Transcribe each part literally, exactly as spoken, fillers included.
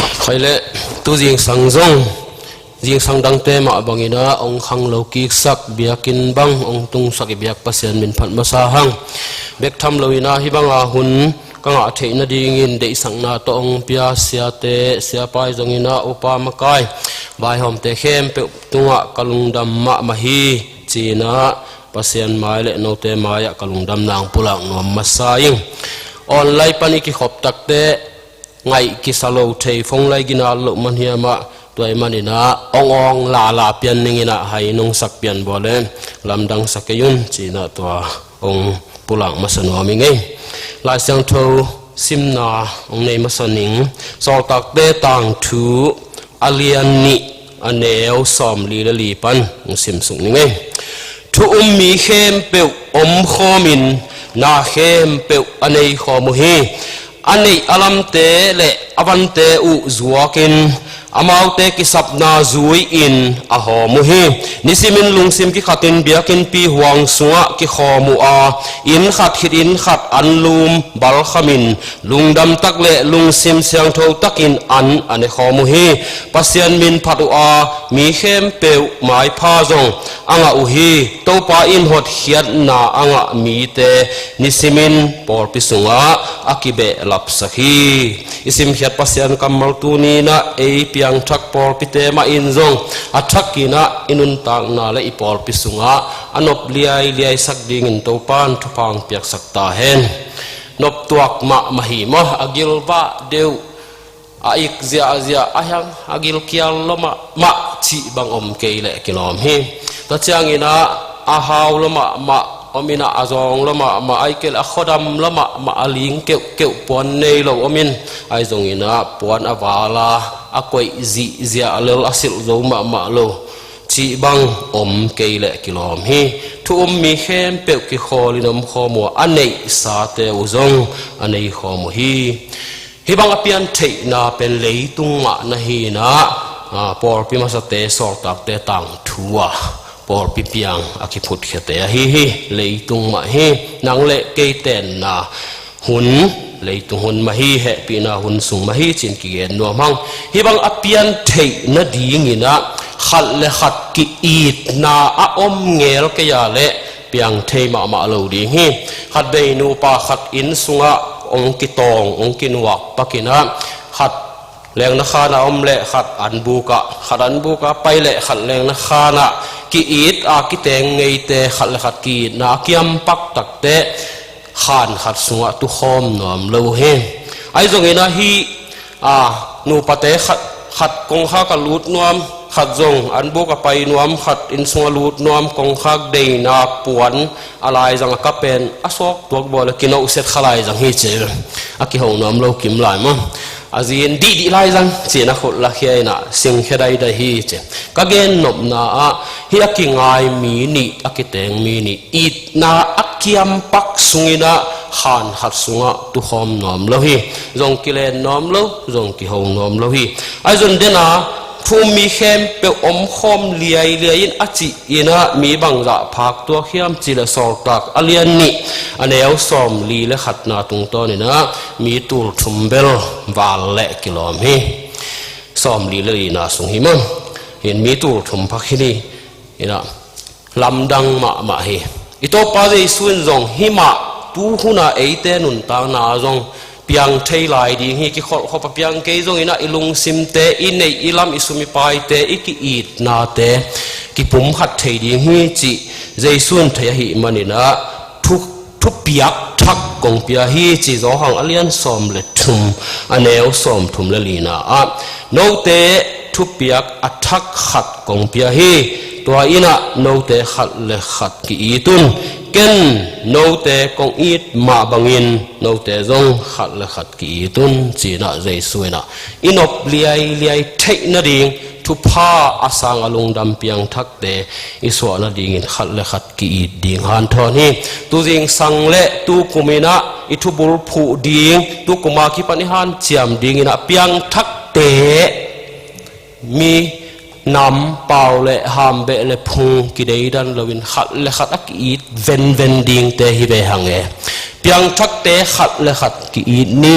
Khai le, tu zingsang zong zingsang dangte mah bangin ah hong khanglo kiksak, biakinn bang hong tungsak i biak Pasian min phat masa hang. Bek tham loin ah hih banga hun ka ngah theih nadingin deihsakna tawh hong pia siate, siapai zongin ah upa makai, vaihawmte khempeuh tungah ka lungdam mahmah hi, ci-in ah Pasian mai le note mai-ah ka lungdamna hong pulak nuam masa ing. Online pan i kikhop takte ngaih kisa lo thei, phone line ginat loh man hiam ah, tua ahih manin ah awng awng lala pian ning in ah hai nong sak pian bawl le lamdang sa kei un, ci-in ah tua hong pulak masa nuam ing ei. Lai Siangtho simna hong nei masa ning. Sawltakte Tangthu a lian nih, a neu sawmli le li pan hong simsuk ning ei. Thu um mi khempeuh omkhawmin na khempeuh a neikhawm uh hi. A neih a lamte le a vante uh zuakin amaute kisapna zui-in a hawm uh hi. Nisimin lungsim kikhatin biakinnpi huang sungah kikhawm uh a, inn khat khit inn khat anlum balkhamin lungdam tak le lungsim siangtho takin an a nekhawm uh hi. Pasian min phat uh a, mi khempeuh maipha zong a ngah uh hi. Topa in hotkhiatna a ngah mite nisimin pawlpi sungah a kibehlapsak hi. I simkhiat Pasian kammal tuni-in ah ei piangthak pawlpite mah in zong a thakin ah i nuntakna le i pawlpi sungah a nop liailiai sak dingin Topa'n thupha hong piaksak ta hen. Noptuak mahmah hi maw, a gilvah deuh, a ik ziahziah, a hiang a gilkial lua mahmah cih bang om kei leh kilawm hi. Tua ciangin ah a hau lua mahmah om in ah, a zawng lua mahmah, ahih kei leh a khuadam lua mahmah, a ling keuhkeuh, puan nei lo om in, ahi zongin ah puan a val a, a koih zihziah lel, a silh zo mahmah lo cih bang om kei leh kilawm hi. Thu um mi khempeuh kikhawlin omkhawm uh a, a neihsate uh zong a neikhawm uh hi. Hih bang a piantheihna pen leitung mah na hi-in ah, a, pawlpi masate, sawltakte tangthu a pawlpi piang a kiphutkhiate ahi hi. Leitung mah hi. Nang le kei tenna hun leitung hun mah hi, hehpihna hun sung mah hi ci-in kigen nuam hang. Hih bang a piantheih nadingin ah khat le khat ki-itna a om ngel kei a leh piang thei mahmah lo ding hi. Khat vei nupa khat inn sungah hong kitawng, hong kinuak pakin ah, khat lengna khan ah om leh khat anbuk ah, khat anbuk ah pai leh khat lengna khan ah ki-it a, kiteng ngeite, khat le khat ki-itna a kiampak takte khan khat sungah tukhawm nuam lo hi. Ahi zongin ah hih, a, nupate khat, khat kongkhak ah lut nuam, khat zong anbuk ah pai nuam, khat inn sungah lut nuam, kongkhak deihna puan a laizang a ka pen a sawk tuak bawl a, kinohset kha laizang hi ci. A kiho nuam lo kim lai maw. A zi in dihdih laizang ci-in a khut lakhia in ah singkhia daidai hi ci. Ka gen nopna ah hih a kingai mi nih, a kiteng mi nih itna a kiampak sungin ah khan khat sungah tukhawm nuam lo hi. Zong kilen nuam lo, zong kiho nuam lo hi. Ahi zong den a, thu um mi khempeuh omkhawm liailiai in a cih in ah mi bangzah phak tuak hiam cih leh Sawltak a lian nih, a neu sawmli le khatna tungtawnin ah mi tul thum bel val leh kilawm hi. Sawmli le lina sung hi maw. Hih mi tul thum phak hi ni. In ah lamdang mahmah hi. I Topa Jesu in zong hih mah tu hun a eite nuntakna ah zong piang thei lai ding hi. Kikholhkhop a piang kei zongin ah i lungsimte, i neih i lam, i sum i paite, i ki-itnate kipumkhat thei ding hi cih Jesu in thei ahih manin ah thu, thupiak thak kong pia hi ci. Johan a lian sawm le thum, a neu sawmthum le lina ah, note thupiak a thak khat kong pia hi. Tua in ah note khat le khat ki-it un. Ken note kong it mah bangin note zong khat le khat ki-it un, ci-in ah Jesu in ah i nop liailiai theih nading thupha a sang a lungdam piangthakte i suah nadingin khat le khat ki-it ding hanthawn hi. Tu zingsang le tu kumin ah i thubul phuh ding, tu kum a kipan i hanciam dingin ah piangthakte, mi nam, pau le ham, beh le phung kideidan loin khat le khat a ki-it venven dingte hi ve hang e. Piangthakte khat le khat ki-it ni,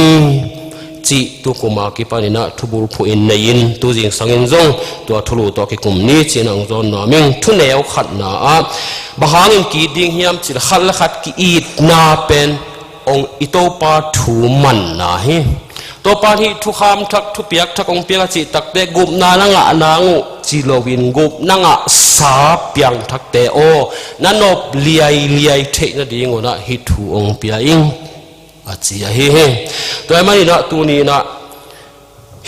cih tu kum a kipanin ah thubulphuh in nei-in, tu zingsangin zong tua thulu tawh kikum ni ci-in ah hong zawn nuam ing. Thuneu khatna ah bang hangin ki-it ding hiam cih leh khat le khat ki-itna pen hong i Topa thu manna hi. Topa in hih thukham thak, thupiak thak hong piak a cih takteh gupna na ngah nang uh ci loin gupna ngahsa piangthakte aw, na nop liailiai theih nadingun ah hih thu hong pia ing, a ci ahi hi. Tua ahih manin ah tuni-in ah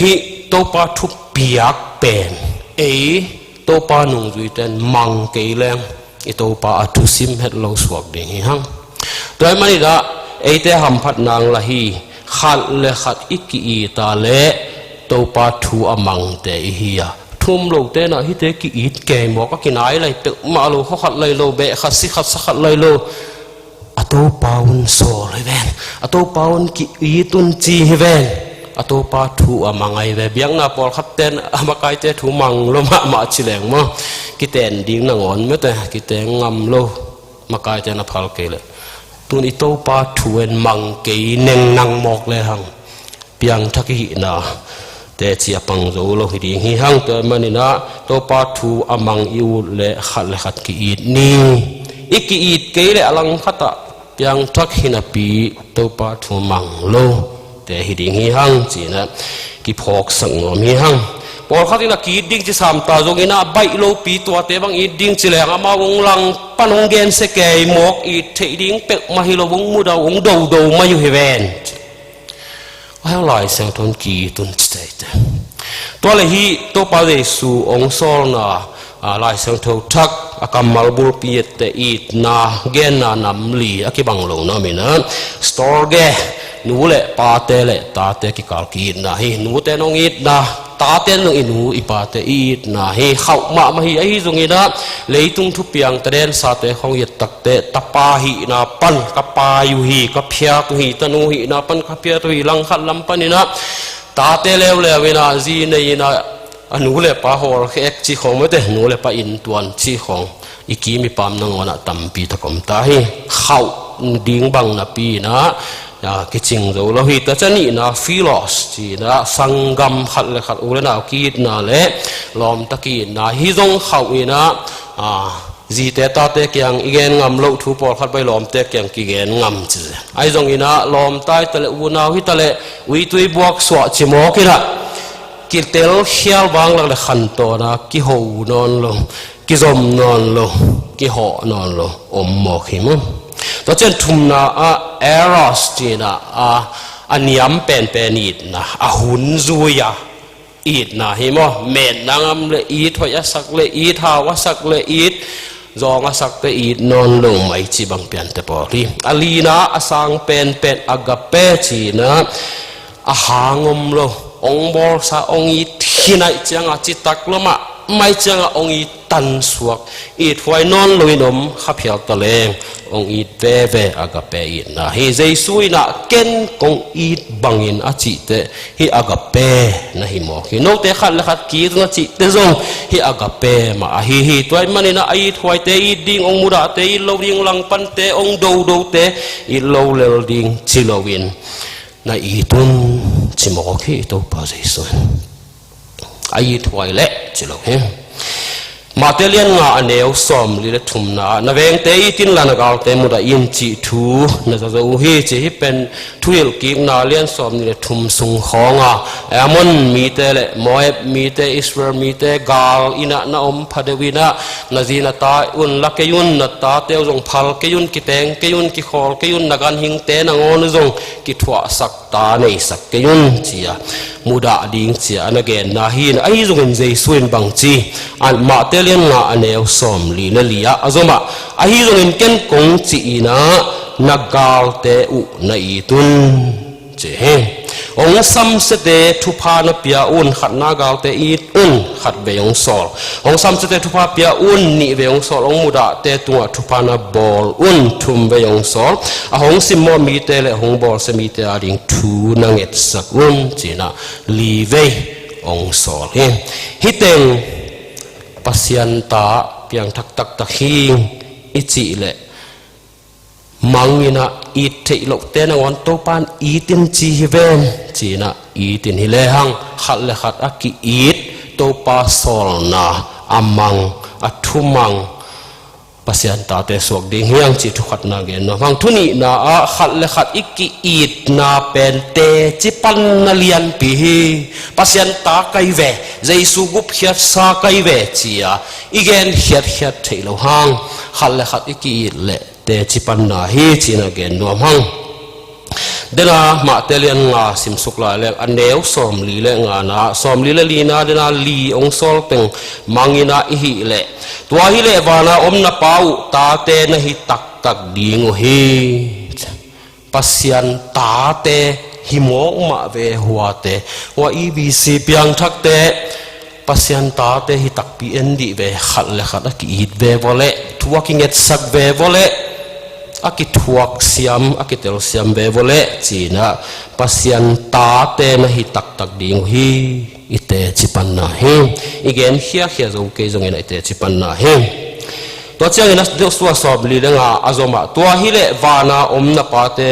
hih Topa thupiak pen ei Topa nungzuite in mang kei leng i Topa a thusim het lo suak ding hi hang. Tua ahih manin ah eite hamphat nang la hi, khat le khat i ki-it a leh Topa thu a mangte i hi a, thu um lote in ah hihte ki-it kei mawk a, kinai lai peuhmah lo, khua khat lai lo, beh khat, si khat, sa khat lai lo. A Topa un sawl hi ven, a Topa un ki-it un ci hi ven. A Topa thu a mang ahi ve. Biakna pawlkhatte in a makaite thu mang lo mahmah ci leng maw, kiten ding nangawn mete, kiteng ngam lo. Makaite in a phal kei leh. Tun i Topa thu in mang kei neng nang mawk lehang piangthak i hihna teci a pang zo lo hi ding hi hang. Tua ahih manin ah Topa thu a mang i ut leh khat le khat ki-it ni. I ki-it kei leh a langkhat ah piangthak hi napi Topa thu mang lote hi ding hi hang ci-in ah kiphawksak nuam hi hang. Pawlkhat in a ki-it ding ci sam ta zongin ah baih lopi tuate bang it ding ci leng amau hong langpan hong gensia kei mawk, it theih ding peuhmah hi lo, hong mudah uh, hong dodo mai uh hi ven. Ahi hang Lai Siangtho in ki-it un ci teh. Tua leh hih Topa Jesu hong sawlna, a, Lai Siangtho thak a kammal bulpi etteh itna genna nam li a kibang lo nuam in ah, storge, nu le pate le tate kikal ki-itna hi. Nute in hong itna, tate in zong i nu i pate i itna hi. Khauh mahmah hi, ahi zongin ah leitung thupiang tadensate khawng i et takteh tapa hihna pan ka pai uh hi, ka phiat uh hi, tanu hihna pan ka phiat uh hi, langkhat lam panin ah tate leuleu in ah zi nei in ah a nu le pa hawlkhia ek cih khawng mete, nu le pa inntuan cih khawng i kim i pam nangawn ah tampi tak om ta hi. Khauh ding bang napi in ah, a, kicing zo lo hi. Tua ciang nihna philos ci-in ah sanggam, khat le khat u le nau ki-itna le lawmta ki-itna hi. Zong khauh in ah, a, zite tate kiang i gen ngam loh thu pawlkhat bang i lawmte kiang kigen ngam ci zen. Ahi zongin ah lawmta hi ta leh, unau hi ta leh, uitui buak suah ci mawk in ah kitel khial vanglak le khantawn a kiho nawn lo, kizom nawn lo, kihawh nawn lo om mawk hi maw. Tua ciang thumna ah eros ci-in ah, a, a niam penpen itna, a hun zui a itna hi maw. Metna ngam le it, hoih a sak le it, hau a sak le it, zawng a sakte it nawn lo mai ci bang piante pawl hi. A lina a sang penpen agape ci-in ah a hang om lo, hong bawlsa, hong it khin ahih ciangin, citak lo mahmah ciangin hong it tansuak, ithuai nawn loin om kha phial ta leng hong it veve agape itna hi. Jesu in ah ken kong it bangin a cihte hih agape na hi mawk hi. Note khat le khat ki-it un a cihte zong hih agape mah ahi hi. Tua ahih manin ah a ithuaite it ding, hong mudahte it lo ding, langpante, hong dodote it lo lel ding ci loin na it un ci mawk hi i Topa Jesu in. A ithuai leh ci lo hi. Matthai lian nga a neu sawmli le thumna ah, na vengte it inla na galte mudah in cih thu na za zo uh hi, ci hi. Hih pen thuhilhkikna lian sawmnih le thum sung khawng a, Ammon mite le Moab mite, Israel mite gal in ah na om phadeuh in ah, na zi na ta un la kei un, na tate uh zong phal kei un, kiteng kei un, kikhawl kei un, na ganhingte nangawn uh zong kithuahsak ta neisak kei un, ci-a mudah ding ci-a a na genna hi. Ahi zongin Jesu in bang ci, a, Matthai lian nga a neu sawmli le li ah a zom ah, ahi zongin ken kong cih in ah na galte uh na it un, ci hi. Hong samsiate thupha na pia un, khat na galte it un, khat vei hong sawl. Hong samsiate thupha pia un, nih vei hong sawl. Hong mudahte tungah thupha na bawl un, thum vei hong sawl. A hong simmawh mite le hong bawlsia mite ading thu na ngetsak un, ci-in ah li vei hong sawl hi. Hih teng Pasian ta piangthak taktak hi i cih leh Mang in ah it theih lohte nangawn Topa in it in ci hi ven, ci-in ah it in hi lehang khat le khat a ki-it Topa sawlna a mang, a thumang Pasian tate suak ding hi hang cih thu khatna gen nuam hang. Thu nihna ah khat le khat i ki-itna pen teci panna lianpi hi. Pasian ta ka hi ve, Jesu gupkhiatsa ka hi ve ci-a i gen khiatkhiat theih loh hang khat le khat i ki-it leh teci panna hi ci-in ah gen nuam hang. Dena Mate lian nga simsuk lai leng a neu sawmli le ngana, sawmli le lina dena li hong sawl teng mang in ah i hih leh, tua hi leh vana om na Pa uh tate na hi taktak ding uh hi. Pasian tate hi mawk mah ve huate, hua E B C piangthakte Pasian tate hi takpi en dih ve, khat le khat a ki-it ve vawleh, thu a kingetsak ve vawleh, a kithuak siam, a kitel siam ve vawleh, ci-in ah Pasian tate na hi taktak ding uh hi. I teci panna hi. I gen khiakhia zo kei zongin ah i teci panna hi. Tua ciangin ah Joshua sawmli le nga a zom ah, tua hi leh vana om na pate,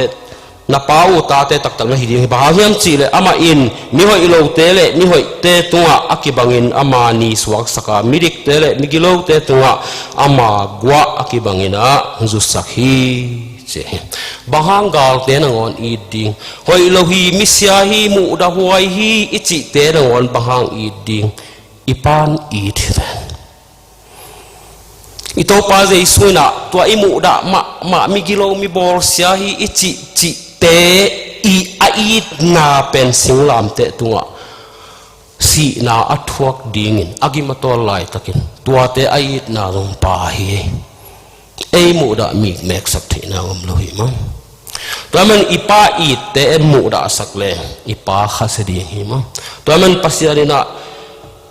na Pa uh tate taktak na hi ding hi. Bang hang hiam cih leh amah in mihoih lote le mihoihte tungah a kibangin ama ni suaksak a, midikte le migilote tungah ama guah a kibangin ah zusak hi, ci hi. Bang hang galte nangawn it ding? Hoih lo hi, misia hi, muhdah huai hi i cihte nangawn bang hang it ding? I Pa in it hi ven. I Topa Jesu in ah tua i muhdah mahmah migilo mibawlsia hi i cih cihte i a itna pen singlamteh tungah sihna a thuak dingin a gim a tawl laitakin tuate a itna zong Pa hi. Ei muhdah mikmeksak theihna om lo hi maw. Tua ahih manin i Pa itte en muhdahsak leng i Pa khasia ding hi maw. Tua ahih manin Pasian in ah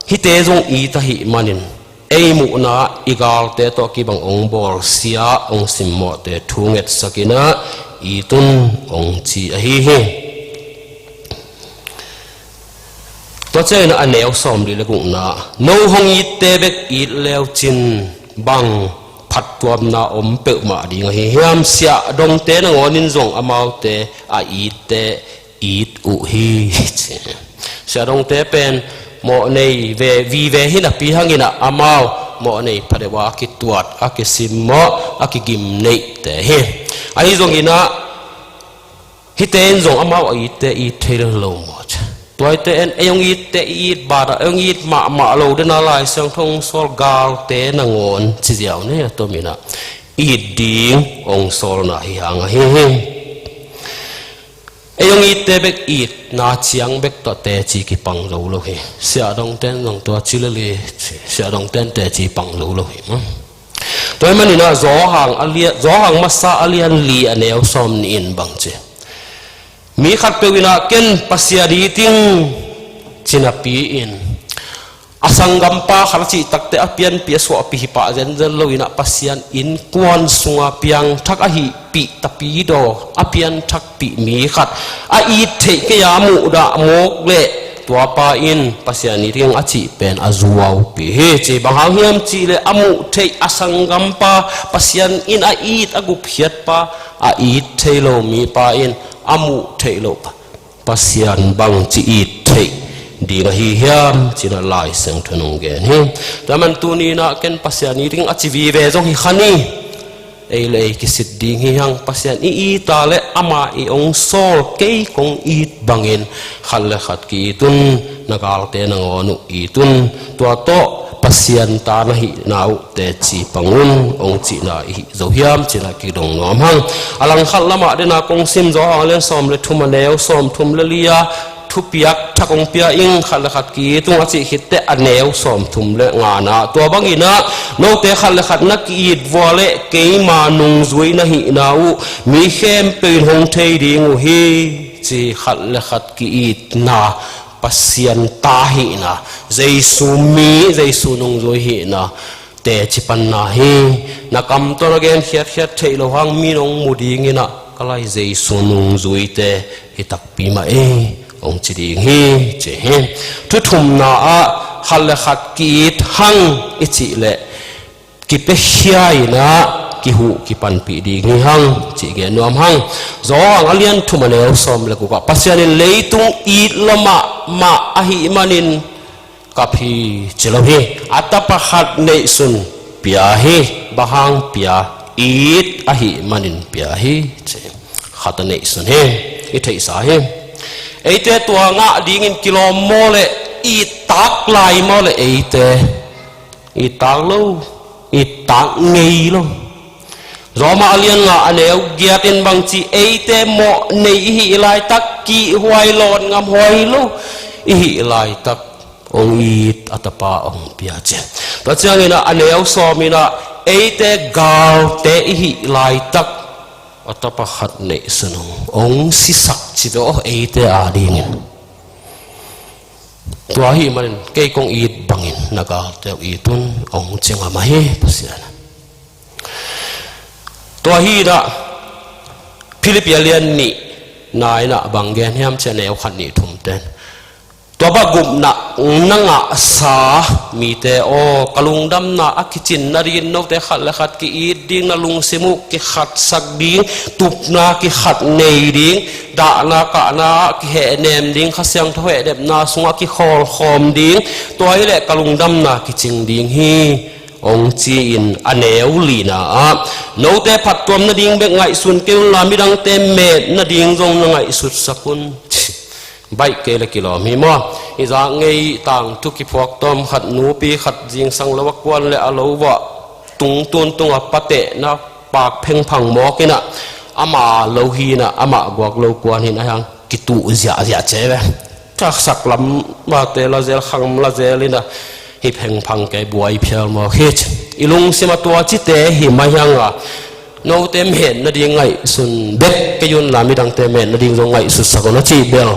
hihte zong it ahih manin ei muhna i galte tawh kibang hong bawlsia, hong simmawhte thu ngetsak in ah it un hong ci ahi hi. Tua ciangin a neu sawmli le gukna, no hong itte bek it leucin bang phattuamna om peuhmah ding ahi hiam? Siahdongte nangawnin zong amaute a itte it uh hi, ci. Siahdongte pen mawhnei ve, vive hi napi hangin ah amau mawhnei phadeuh a kituat, a kisimmawh, a kigimneihte hi. Ahi zongin ah hihte in zong amau a itte it thei lo maw, ci. Tuate in ei hong itte i it banah ei hong it mahmah lo dena Lai Siangtho hong sawl galte nangawn ci ziau nei a tomin ah it ding hong sawlna hi hang ahi hi. Ei hong itte bek itna ciang bek tawh teci kipang zo lo hi. Siahdongte in zong tua ci lel hi, ci. Siahdongte in teci pang zo lo hi maw. Tua ahih manin ah Johan a lian, Johan masa a lian li a neu sawmnih in bang ci? Mi khatpeuh in ah ken Pasian it ing ci napi-in a sanggampa khat a cih takteh a pianpih a suahpih hi pah zenzen loin ah Pasian innkuan sunga piangthak ahihpih tapidaw a pianthakpih mi khat a it theih kei a muhdah mawk leh tuapa in Pasian it ing a cih pen a zuaupih hi, ci. Bang hang hiam cihleh a muh theih a sanggampa, Pasian in a it a gupkhiatpa a it thei lo mipa in a muh theih loh Pasian bangci it theih ding ahi hiam, ci-in ah Lai Siangtho in hong gen hi. Tua ahih manin tuni-in ah ken Pasian it ing a ci vive zong hi kha ni. Ei le ei kisit ding hi hang. Pasian i it a leh amah i hong sawl, kei kong it bangin khat le khat ki-it un, na galte nangawn uh it un. Tua tawh Pasian ta na hihna uh teci pang un, hong cihna i hih zo hiam, ci-in ah kidong nuam hang. A langkhat lamah dena kong sim Johan a lian sawm le thum a neu sawmthum le li-a thupiak thak hong pia ing, khat le khat ki-it ung a cih khitteh a neu sawmthum le ngana, tua bangin ah note khat le khat na ki-it vua leh keima nungzui na hihna uh mi khempeuh in hong thei ding uh hi, ci. Khat le khat ki-itna, Pasian ta hihna, Jesu mi, Jesu nungzui hihna teci panna hi. Na kam tawh na gen khiatkhiat theih loh hang mi in hong mu dingin ah ka lai Jesu nungzuite hi takpi mah ei, hong ci ding hi, ci hi. Thu thumna ah khat le khat ki-it hang i cih leh kipiakhia in ah kihuh kipanpih ding hi hang, cih gen nuam hang. Johan a lian thum a neu sawm le guk ah, Pasian in leitung it lua mahmah ahih manin kap hi ci lo hi. A tapa khat neihsun pia hi. Bang hang pia? It ahih manin pia hi ci. Khat a neihsun hi. I theihsa hi. Eite tua ngah dingin kilawm maw le, it tak lai maw le eite? It tak lo, it tak ngei lo. Roma a lian nga a neu giat in bangci, eite mawh nei i hih laitak, kihhuai lawn ngamhuai lo i hih laitak, hong it a tapa hong pia ci. Tua ciangin ah a neu sawm in ah, eite galte i hih laitak, a tapa khat neihsun hong, hong sisak ci ve aw, eite adingin. Tua ahih manin kei kong it bangin na galte uh it un, hong ci ngam ahi Pasian. Tua hi in ah, Philippi a lian nih na in ah bang gen hiam cih leh, a neu khat, nih, thum ten, tua bang gupna na ngahsa mite aw, ka lungdamna a kicin nadingin note khat le khat ki-it ding, na lungsim uh kikhatsak ding, tupna kikhat nei ding, dahna kahna ah kihehnem ding, Kha Siangtho hehnepna sungah kikhawlkhawm ding, tua hi leh ka lungdamna kicing ding hi, hong ci-in a neu lina ah, note phattuam nading bek ngaihsun kei unla, midangte met nading zong na ngaihsutsak un. Baih kei le kilawm hi maw? Hih zak ngei tangthu kiphuak tawm khat, nupi khat zingsang lo a kuan le a lo vuah tung tun tung a patehna pak phengphang mawk in ah, ama lo hi in ah, amah guak lo kuan hi in ah, a hiang kituh ziahziah ci ve. Thaksak lam mate la zel, khang la zel in ah, hih phengphang kei buai phial mawk hi ci. I lungsim ah tua cite hi mah hiang a, note met nading ngaihsun bek kei unla, midangte met nading zong ngaihsutsak un a cih bel,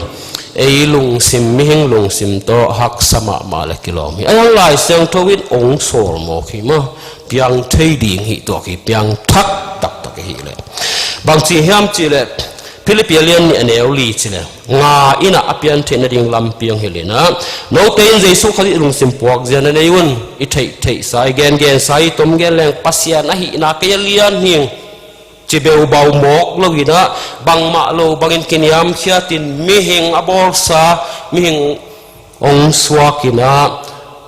ei lungsim, mihing lungsim tawh haksa mahmah le kilawm hi. A hiang Lai Siangtho in hong sawl mawk hi maw? Piang thei ding hi tuak hi, piangthak taktak i hih leh. Bangci hiam cih leh, Philippi a lian nih a neu li ci leh, nga in ah a piantheih nading lampi hong hilh in ah, note in Jesu Khazih lungsim puakzia na nei un. I theihtheihsa, i gengensa, i tom gen leng Pasian ahihna kei a lian hi, ci beubau mawk lo in ah, bangmah lo bangin kiniamkhiatin mihing a bawlsa, mihing hong suak in ah,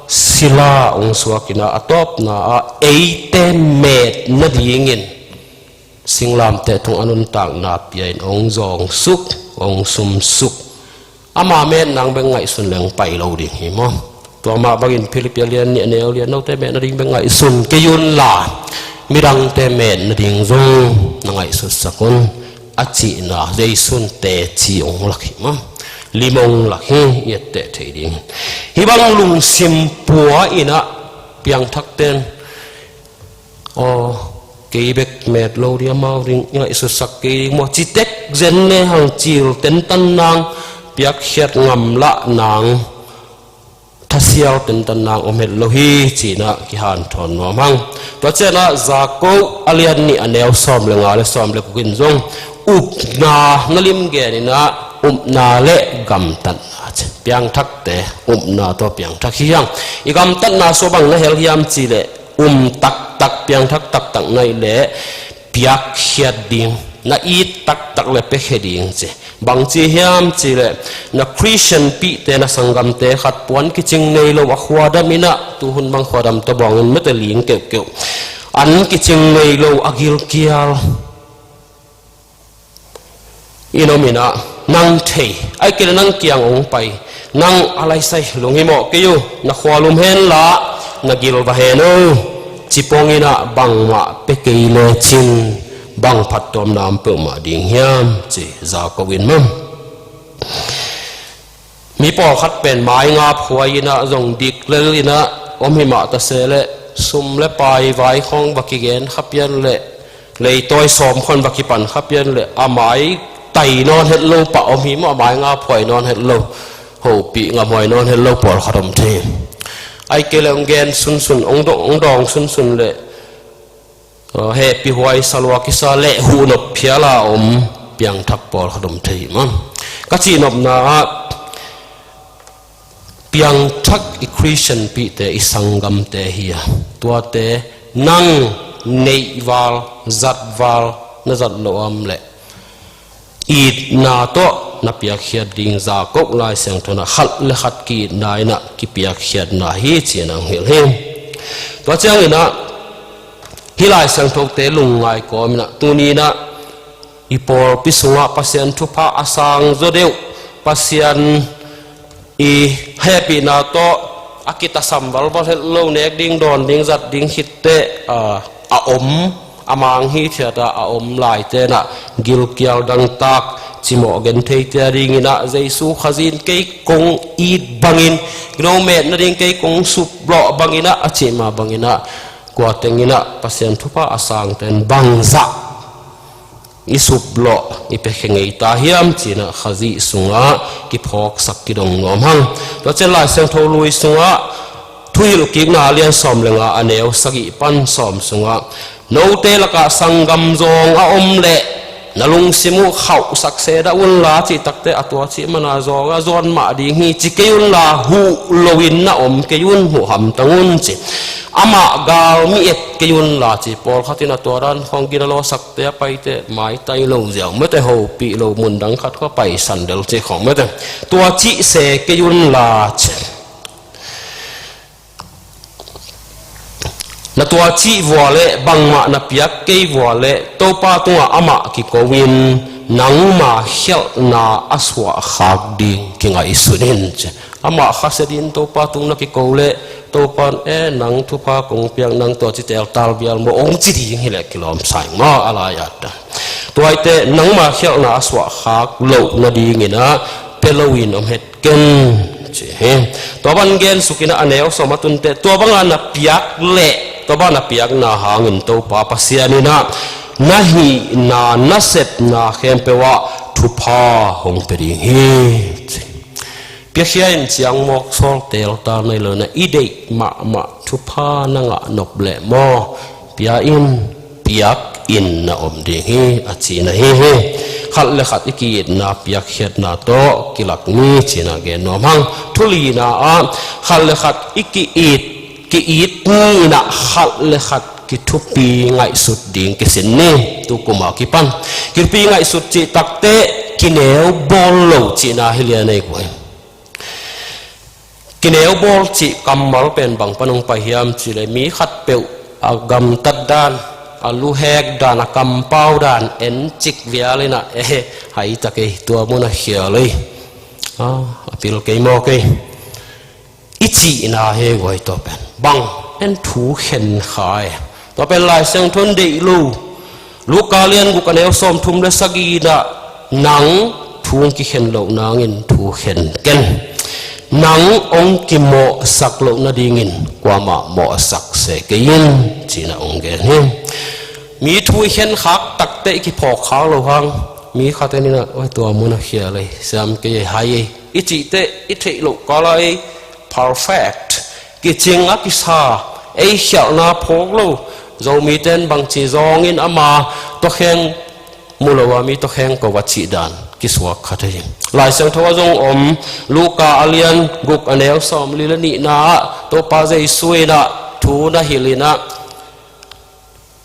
sila hong suak in ah, a tawpna ah eite met nadingin singlamteh thong a nuntakna pia in hong zawngsuk, hong sumsuk. Ama met nang bek ngaihsun leng pai lo ding hi maw? Tua mah bangin Philippi a lian nih a neu li ah, note met nading bek ngaihsun kei unla, midangte met nading zong na ngaihsutsak un, a cihna Jesu in teci hong lak hi maw? Lim hong lak hi, i etteh thei ding. Hih bang lungsim pua in ah, piangthak ten, aw, kei bek met lo ding, amau ding i ngaihsutsak kei ding maw, ci tek zen le hang, cil tentan nang, piakkhiat ngamlah nang, thasial tentan nang om het lo hi, ci-in ah kihanthawn nuam hang. Tua ciangin ah Jakob a lian nih a neu sawm le nga le sawm le guk in zong upna na lim gen in ah, upna le gamtatna ci. Piangthakte upna tawh piangthak hi hang. I gamtatna sua bang na hel hiam cih leh, um taktak, piangthak taktak na hih leh piakkhiat ding, na it taktak le piakhia ding ci. Bangci hiam cih leh, na Khristian pihte, na sanggamte khat puan kicing nei lo a khuadam in ah, tuhun bang khuadam tawh bawngin mete ling keuhkeuh, an kicing nei lo a gilkial in om in ah, nang thei, ahih kei leh nang kiang hong pai, nang a laisai lunghimawh kei uh, na khua lum hen la, na gil va hen uh, ci pong in ah bangmah pia kei lecin bang phattuamna om peuhmah ding hiam ci Jakob in maw. Mi pawlkhat pen mai nga phuai in ah, zong dik lel in ah om hi mah ta se leh, sum le pai vai khawng va kigen kha pian leh, leitawi sawm khawng va kipan kha pian leh, a mai tai nawn het lo pah om hi maw, a mai nga phuai nawn het lo, hopih ngamhuai nawn het lo pawlkhat om thei. Ahih kei leh hong gen sunsun, hong dawng, hong dawng sunsun leh, hehpihhuai sa lua kisa leh huhnop phial a om piangthak pawlkhat om thei hi maw. Ka cihnopna ah, piangthak i Khristian pihte, i sanggamte hi a, tuate nang neihval, zatval na zat loh om leh itna tawh na piakkhiat ding Jakob Lai Siangtho in ah khat le khat ki-itna in ah kipiakkhiatna hi ci-in ah hong hilh hi. Tua ciangin ah hih Lai Siangthote lungngai kawmin ah tuni in ah i pawlpi sungah Pasian thupha a sang zaw deuh, Pasian i hehpihna tawh a kitasam valval het lo, nek ding, dawn ding, zat ding khit teh, a, a om, a mang hithiat a, a om laite in ah gilkial dangtak, cimawh gentheite a dingin ah Jesu Khazih in kei kong it bangin, gino met nading kei kong suplawh bangin ah, a cih mah bangin ah, kua teng in ah Pasian thupha a sangte in bangzah i suplawh, i piakhia ngei ta hiam ci-in ah Khazih sungah kiphawksak kidong nuam hang. Tua ciang Lai Siangtho Lui sungah Thuhilhkikna a lian sawm le nga, a neu sagih pan sawm sungah, note lakah sanggam zawng a om leh na lungsim uh khauhsak sedah unla, cih tak teh a tua cih man a zawng a zawn mah ding hi ci kei unla, huh loin na om kei un, huh hamtang un ci. Amah galmi et kei unla ci. Pawlkhat in a tua dan khawng gina lawsak te a paite maitai lo ziau, mete hopih lo, mundang khat khua paisan del ci khawng mete. Tua cih se kei unla ci. Na tua cih vua leh, bangmah na piak kei vua leh, Topa tungah amah kiko-in nangma khialhna a suahkhak ding kingaihsun in ci. Amah khasia dingin Topa tung na kiko leh, Topa in, "E, nang thupha kong piak, nang tua ci teltal bial maw," hong ci ding hileh kilawm sa ing maw, a lai-at ah. Tua hi teh nangma khialhna a suahkhak loh nadingin ah pia loin om het ken ci hi. Tua bang gen sukin ah a neu sawm a tun teh, tua banga na piak leh, tua banga na piakna hangin Topa Pasian in ah na hihna, na sepna khempeuh ah thupha hong pia ding hi ci. Piakhia in ciang mawk sawl teltal na hi lo in ah, i deih mahmah thupha na ngah nop leh maw, pia in, piak in na om ding hi, a cihna hi hi. Khat le khat i ki-itna piakkhiatna tawh kilak ni ci-in ah gen nuam hang. Thu lina ah, khat le khat i ki-it, ki-it ni in ah khat le khat kithupi ngaihsut ding kisin ni. Tukum a kipan kithupi ngaihsut cih tak teh kineu bawl lo cihna hi lian ei guai. Kineu bawl cih kammal pen bang pan hong pai hiam cih leh, mi khatpeuh a gamtat dan, a luhek dan, a kampau dan en cik vial in ah, eh, hai ta kei, tua mun ah khial ei, ah, a pil kei maw kei, i cihna hi ei guai. Tua pen bang en, thu khen kha ei. Tua pen Lai Siangtho in deih lo. Luka lian guk a neu sawmthum le sagih in ah, nang thu hong kikhen loh nangin thu khen ken. Nang hong kimawhsak loh nadingin kuamah mawhsak se kei in ci-in ah hong gen hi. Mi thu i khenkhak tak teh i kiphawkkhak loh hang. Mi khat in in ah, "Oi, tua mun ah khial ei, siam kei ei, hai ei," i cih teh i theih loh kal ah ei perfect, kicing a kisa, ei khialhna phawk lo. Zomite in bangci zawngin ama tawkheng mu lo a, mi tawkheng ko a cih dan kisuak kha thei hi. Lai Siangtho ah zong om, Luka a lian guk a neu sawmli le nihna ah Topa Jesu in ah thu na hilh in ah,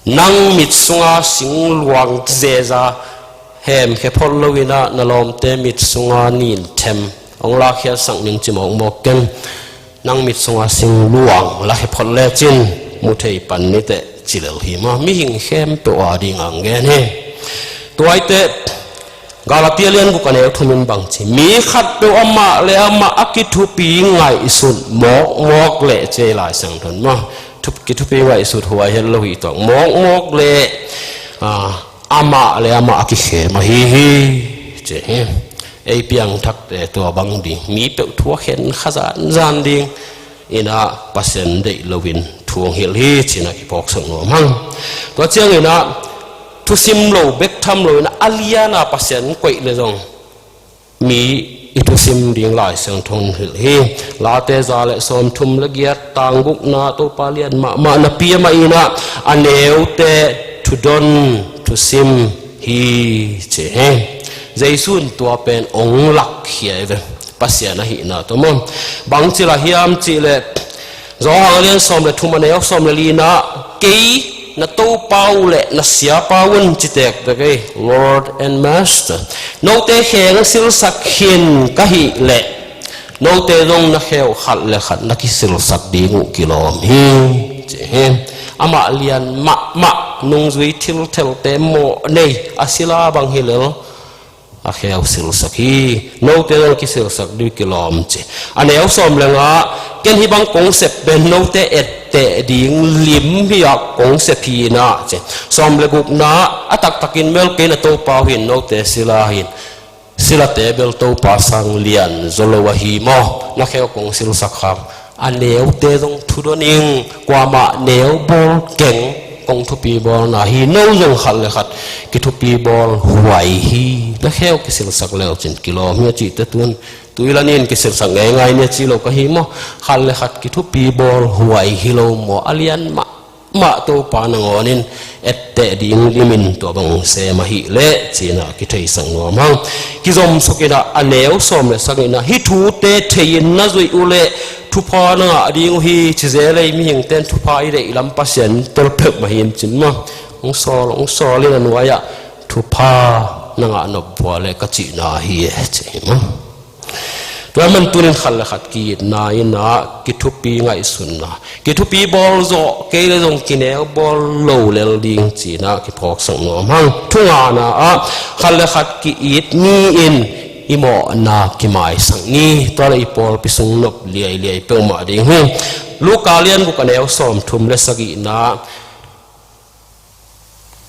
"Nang mit sunga singluang zeza hemkhia phot lo in ah, na lawmte mit sunga ninthem hong lakkhiatsak ning ci mawkmawk ken. Nang mit sunga singluang lakhia phot lecin mu thei pan ni teh," ci lel hi maw. Mihing khempeuh a ding a hong gen hi. Tua hi teh Galatia lian guk a neu thum in bang ci, mi khatpeuh amah le amah a kithupi ngaihsut mawkmawk leh, ci ei Lai Siangtho in maw. Thup-, kithupi ngaihsut huai het lo hi tuak, mawkmawk leh, ah, amah le amah a kikhem ahi hi, ci hi. Ei piangthakte tua bang ding, mi peuh thu a khen kha zanzan ding in ah Pasian deih loin thu hong hilh hi ci-in ah kiphawksak nuam hang. Tua ciangin ah thusim lo bek tham loin ah a lian a Pasian koih leh zong mi i thusim ding Lai Siangtho in hilh hi. Late za le sawmthum le giat, tang gukna, Topa lian mahmah napi amah in ah a neute thudon, thusim hi ci hi. Jesu in tua pen hong lakkhia hi ve. Pasian ahihna tawh maw. Bang ci lah hiam cih leh, Johan a lian sawm le thum a neu sawm le lina ah, kei Na Topa uh le na siapa un ci tektek ei, Lord and Master. Note kheng silsak khin ka hih leh note zong na kheu khat le khat na kisilsak ding uh kilawm hi, ci hi. Amah lian mahmah, nungzui thilthelte mawh nei, a sila bang hi lel, a kheu silsak hi. Note zong kisilsak ding kilawm, ci. A neu sawm le nga, ken hih bang kong sep pen note etteh ding lim hi a kong sep hi na, ci. Sawm le gukna, a taktakin bel kei na Topa uh hi-in note sila hi-in, silate bel Topa sang lian zaw lo ahi maw? Na kheu kong silsak hang. A neute zong thudon ing, kuamah neu bawl keng, kong thupi bawlna hi. No zong khat le khat kithupi bawl huai hi. Na kheu kisilsak le uh cin kilawm hi a cihte tun, tui la nin kisilsak ngeingai ni a ci lo ka hi maw? Khat le khat kithupi bawl huai hi lo maw? A lian mah mah Topa nangawnin etteh ding limin tua bang sem ahih leh, ci-in ah kitheisak nuam hang. Kizomsuk in ah, a neu sawm le sagihna, hih thute thei-in na zuih uh leh thupha na ngah ding uh hi, ci zel ei. Mihingte in thupha i deih lam Pasian tel peuhmah hi-in cin maw? Hong sawl, hong sawl in a nuai-ah thupha na ngah nop uh a leh ka cihna hi e, ci hi maw? Tua man tunin khat le khat ki-itna in ah kithupi ngaihsunna, kithupi bawl zawh kei le zong kineu bawl lo lel ding, ci-in ah kiphawksak nuam hang. Thungana ah, khat le khat ki-it ni-in i mawhna kimaisak ni. Tua le i pawlpi sung nop liailiai peuhmah ding hi. Luka lian guk, a neu sawmthum le sagihna,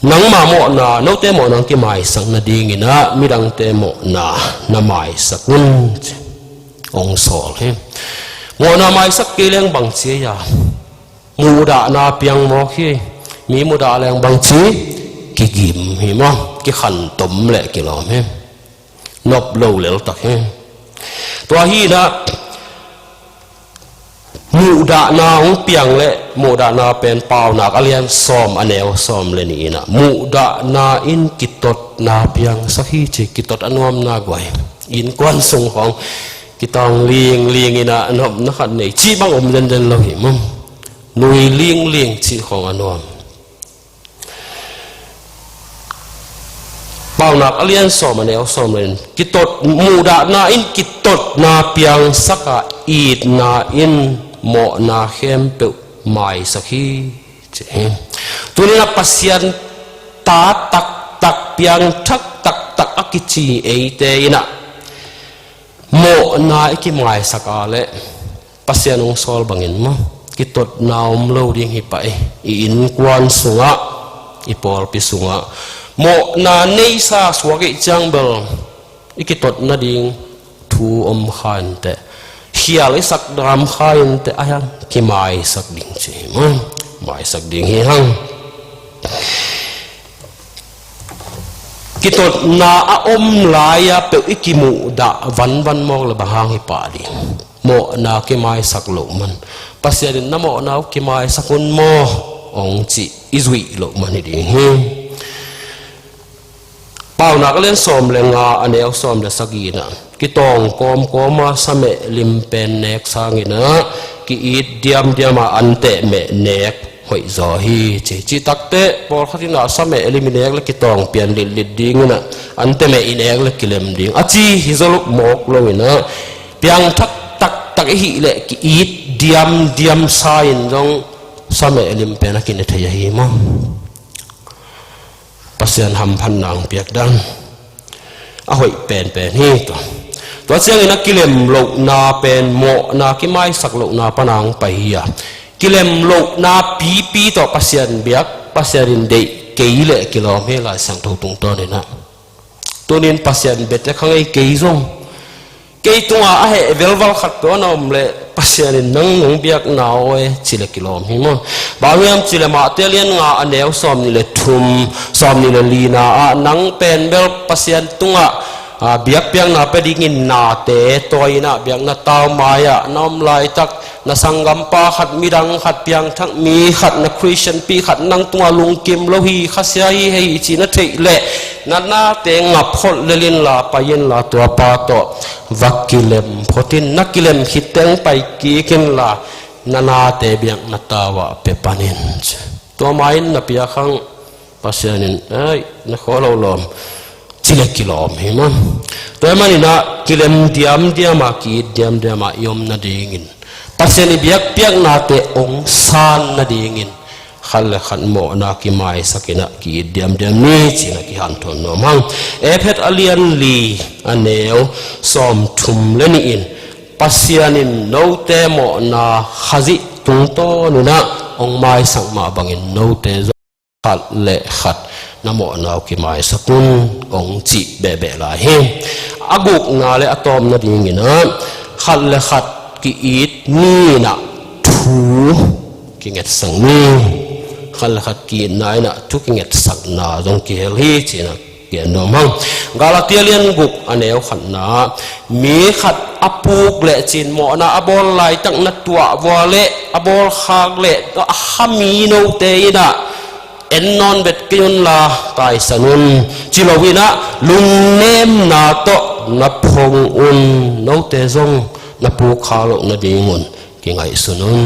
nangma mawhna, note mawhna hong kimaisak nadingin ah midangte mawhna na maisak un, ci. Hong sawl hi. Mawhna maisak kei leng bang ci ei a, muhdahna piang mawk hi. Mi mudah leng bang ci, kigim hi maw, kikhantom le kilawm hi. Nop lo leltak hi. Tua hi-in ah, muhdahna hong piang le, muhdahna pen Paunak a lian sawm, a neu sawm le nih in ah, muhdahna in kitotna piangsak hi, ci. Kitot a nuamna guai. Innkuan sung khawng kitawng lingling in ah, nopna khat nei cih bang om denden lo hi maw? Nui lingling cih khawng a nuam. Paunak a lian sawm, a neu sawm le nih in, kitot, muhdahna in kitotna piangsak a, itna in mawhna khempeuh maisak hi, ci hi. Tuni-in ah Pasian ta taktak, piangthak taktak a kici eite in ah mawhna i kimaisak a leh, Pasian hong sawl bangin maw, kitotna om lo ding hi pah hi. I innkuan sungah, i pawlpi sungah mawhna neisa suak i hih ciang bel, i kitot nading thu om kha inteh. Khial i sak dam kha inteh, a hiang kimaisak ding ci hi maw. Maisak ding hi hang. Kitotna a om lai-a peuh i kimuhdah vanvan mawk le bang hang hi pah ding? Mawhna kimaisak loh man. Pasian in na mawhna uh kimaisak un maw, hong cih i zuih loh man hi ding hi. Paunak a lian sawm le nga, a neu sawm le sagihna, kitawng kawmkawm a sameh lim pen nek sangin ah, ki-it diamdiam a anteh meh nek hoih zaw hi, ci. Cih takteh pawlkhat in ah sameh lim i nek le kitawng pian litlit dingin ah, anteh meh i nek le kilem ding a ci hi zaw lo mawk lo in ah, piangthak taktak i hih leh ki-it diamdiam sa-in zong sameh lim pen a kine thei ahi maw? Pasian hamphatna hong piak dan a hoih penpen hi. Tua, tua ciangin a kilem lohna pen, mawhna kimaisak lohna pan a hong pai hi a, kilem lohna pipi tawh Pasian biak, Pasian in deih kei leh kilawm hi, Lai Siangtho tungtawnin ah. Tunin Pasian bia tek hang ei, kei zong. Kei tungah a heh velval khat peuh a na om leh, Pasian in nang nong biakna aw e, ci leh kilawm hi maw? Bang hang hiam cih leh Mate a lian nga, a neu sawmnih le thum, sawmnih le lina ah, nang pen bel Pasian tungah, a, biakpiakna pia dingin nate tawi in ah, biakna tau mai-ah na om laitak, na sanggampa khat, midang khat, piangthak mi khat, na Khristianpi khat nang tungah lungkim lo hi, khasia hi, hei hi cih na theih leh, na nate ngap holh lel inla, pai inla, tuapa tawh va kilem phot in. Na kilem khit teng pai kik inla, na nate biakna tau-ah pia pan in, ci. Tua ma-in na piak hang Pasian in, "Ai, na khua lo lawm," ci le kilawm hi maw. Tua ahih manin ah kilem diamdiam a, ki-it diamdiam a i om nadingin, Pasian i biakpiaknate hong san nadingin khat le khat mawhna kimaisak in ah ki-it diamdiam ni ci-in ah kihanthawn nuam hang. Efesa a lian li a neu sawmthum le nih in, Pasian in note mawhna Khazih tungtawn in ah hong maisak mah bangin note zong khat le khat na mawhna uh kimaisak un, hong cih behbeh lai hi. A gukna le a tawpna dingin ah khat le khat ki-it ni in ah thu kingetsak ni. Khat le khat ki-itna in ah thu kingetsakna zong kihel hi ci-in ah gen nuam hang. Galatia lian guk a neu khatna, mi khat a puk lecin mawhna a bawl laitak na tuah vua le a bawlkhak le a kha mi note in ah, "En nawn vet kei unla taisan un," ci lo in ah lungnemna tawh na phong un, note zong na puk kha loh nadingun kingaihsun un.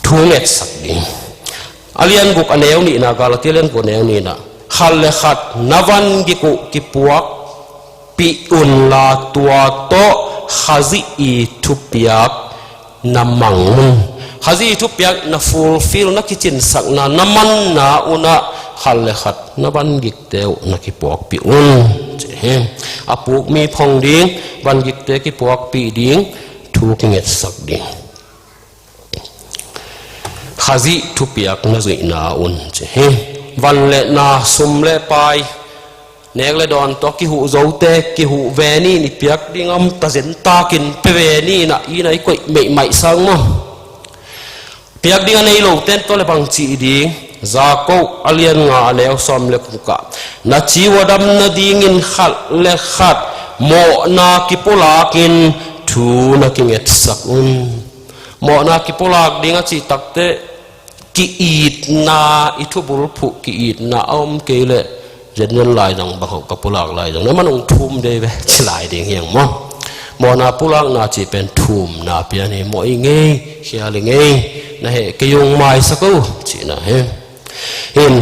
Thu ngetsak ding. A lian guk a neu nihna, Galatia lian guk a neu nihna, khat le khat na vangik uh kipuakpih unla tua tawh Khazih i thupiak na mang un. Khazih i thupiak na fulfill, na kicinsakna, na manna un ah khat le khat na vangikte uh na kipuakpih un, ci hi. A puk mi phong ding, vangikte kipuakpih ding, thu kingetsak ding. Khazih thupiak na zuihna un, ci hi. Van le na, sum le pai, nek le dawn tawh kihuh zote, kihuh ve ni, i piak ding om, tazen takin pe ve ni, na i na i koih meihmaih sang maw. Piak ding a nei lote tawh le bang cih ding. Jakob a lian nga a neu sawm le guk ah, na ci uh a dam nadingin khat le khat mawhna kipulakin thu na kingetsak un. Mawhna kipulak ding a cih takteh, ki-itna, i thubulphuh ki-itna a om kei leh, zenzen lai zong bang hauh ka pulak lai zong, na man hong thum dei ve, ci lai ding hi hang maw. Mawhna pulakna cih pen thumna pian hi, mawh i ngei, khial i ngei, na heh kei ung, maisak o, cihna hi. In,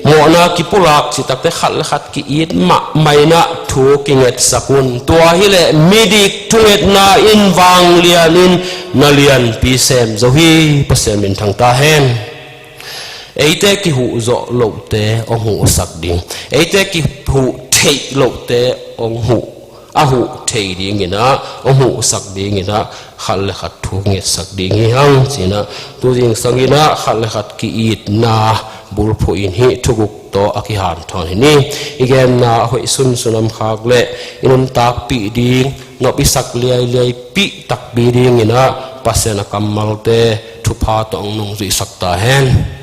mawhna kipulak cih takteh khat le khat ki-it mahmah in ah thu kingetsak un. Tua hileh midik thungetna in vanglian in na lianpi sem zo hi. Pasian minthang ta hen. Eite kihuh zawh lohte hong huhsak ding, eite kihuh theih lohte hong huh, a huh thei dingin ah, hong huhsak dingin ah, khat le khat thu ngetsak ding hi hang, ci-in ah, tu zingsang in ah khat le khat ki-itna bulphuh in hih thuguk tawh a kihanthawn hi ni. I genna a hoih sunsun om khak leh i nuntakpih ding, nop i sak liailiaipih takpi dingin ah Pasian a kammalte thupha tawh hong nungzuihsak ta hen.